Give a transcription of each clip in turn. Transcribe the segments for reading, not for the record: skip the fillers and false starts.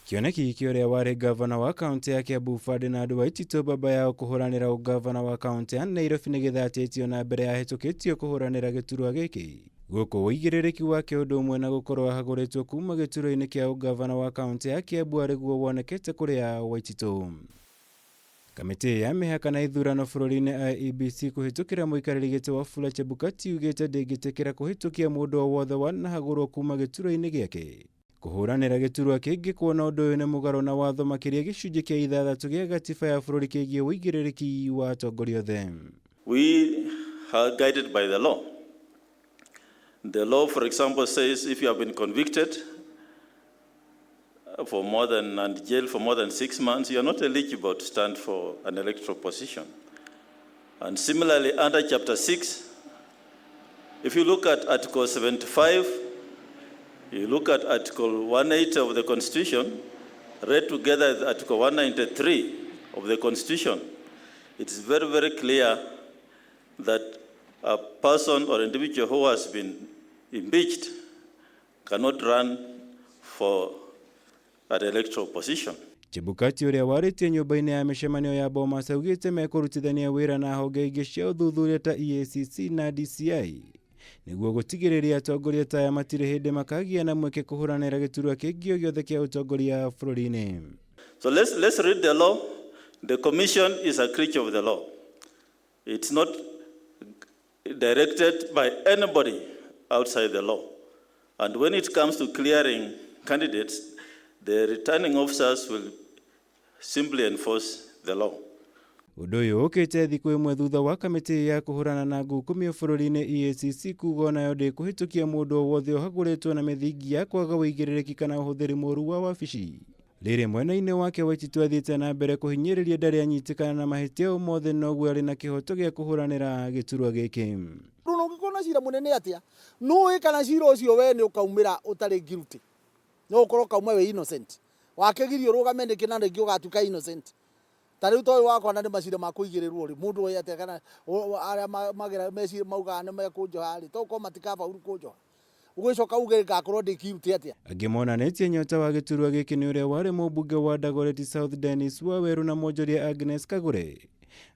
Kĩoneki kĩa ũrĩa warĩ ngavana wa kaũntĩ ya Kiambu Ferdinand Waititũ baba yao kũhũranĩra ũngavana wa kaũntĩ ya Nairobi nĩ gĩthatĩtio na mbere yahĩtũkĩtio kũhũranĩra gĩturwa gĩkĩ. Gũkũ ũigĩrĩrĩki wake ũndũ ũmwe na gũkorwo ahagũrĩtwo kuma gĩturwa-inĩ kĩa ũngavana wa kaũntĩ ya Kiambu arĩ guo wonekete kũrĩa Waititũ. Kamĩtĩ ya mĩhaka na ithurano bũrũri-inĩ IEBC kũhĩtũkĩra mũikarĩri gĩtĩ Wafula Chebukati yugĩte ndĩngĩtĩkĩra kũhĩtũkia mũndũ o wothe wanahagũrwo kuma gĩturwa-inĩ gĩake. Kũhũranĩra gĩturwa kĩngĩ kuona ũndũ ũyũ nĩ mũgarũ na watho makĩria gĩcunjĩ kĩa ithathatũ gĩa gatiba ya bũrũri kĩgiĩ ũigĩrĩrĩki wa atongoria othe. We are guided by the law. The law, for example, says if you have been convicted for more than and jailed for more than 6 months, you are not eligible to stand for an electoral position. And similarly, under Chapter 6, if you look at Article 75, you look at Article 180 of the Constitution, read together with Article 193 of the Constitution, it's very, very clear that a person or individual who has been impeached cannot run for an electoral position. Chebukati ũrĩa warĩtie nyũmba-inĩ ya mĩcemanio ya Bomas augĩte mekũrutithania wĩra na honge ingĩ cia ũthuthuria ta EACC na DCI nĩguo gũtigĩrĩria atongoria ta aya matirĩ hĩndĩ makagia na mweke kũhũranĩra gĩturwa kĩngĩ o gĩothe kĩa ũtongoria bũrũri-inĩ. So let's read the law. The commission is a creature of the law. It's not directed by anybody outside the law. And when it comes to clearing candidates, the returning officers will simply enforce the law. Ũndũ ũyũ ũkĩte thikũ ĩmwe thutha wa kamĩtĩ ya kũhũrana na ngukumio bũrũri-inĩ EACC kuga onayo ndĩkũhĩtũkia mũndũ o wothe ũhagũrĩtwo na mĩthingi ya kwaga ũigĩrĩrĩki kana ũhũthĩri mũru wa wabici. Rĩrĩ mwena-inĩ wake Waititũ athiĩte na mbere kũhinyĩrĩria ndarĩ anyitĩkana na mahĩtia o mothe noguo arĩ na kĩhoto gĩa kũhũranĩra gĩturwa gĩkĩ. Rĩu na ũngĩkorwo na cira mũnene atĩa, nũĩ kana cira ũcio we nĩ ũkaumĩra ũtarĩ guilty, no ũkorwo ũkauma wĩ innocent, wakĩgirio ũrũgame nĩkĩ na rĩngĩ ũgatuĩka innocent. Ta rĩu ta ũyũ wakwa na nĩ macira ma kũigĩrĩrwo rĩ, mũndũ oĩ atĩa kana arĩa magera meciria maugaga nĩ mekũnjoha rĩ, to ũkorwo matikabauru kũnjoha. Ũgĩcoka uge ngakorwo ndĩ guilty atĩa? Angĩ monanĩtie nyota wa gĩturwa gĩkĩ nĩ ũrĩa warĩ mũmbunge wa Dagoretti South Dennis Waweru na mwonjoria Agnes Kagure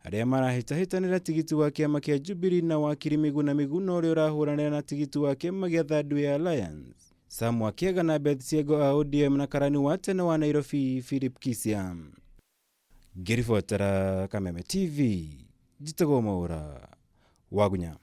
arĩa marahĩtahĩtanĩra tigiti wa kĩama kĩa Jubilee na wakiri Miguna Miguna ũrĩa ũrahũranĩra na tigiti wa kĩama kĩa Third Way Alliance. Sam Wakiaga na Beth Siego a ODM na karani wa tene wa Nairobi Philip Kisia. Ngĩribotera Kameme TV, njĩtagwo Mwaũra Wagunya.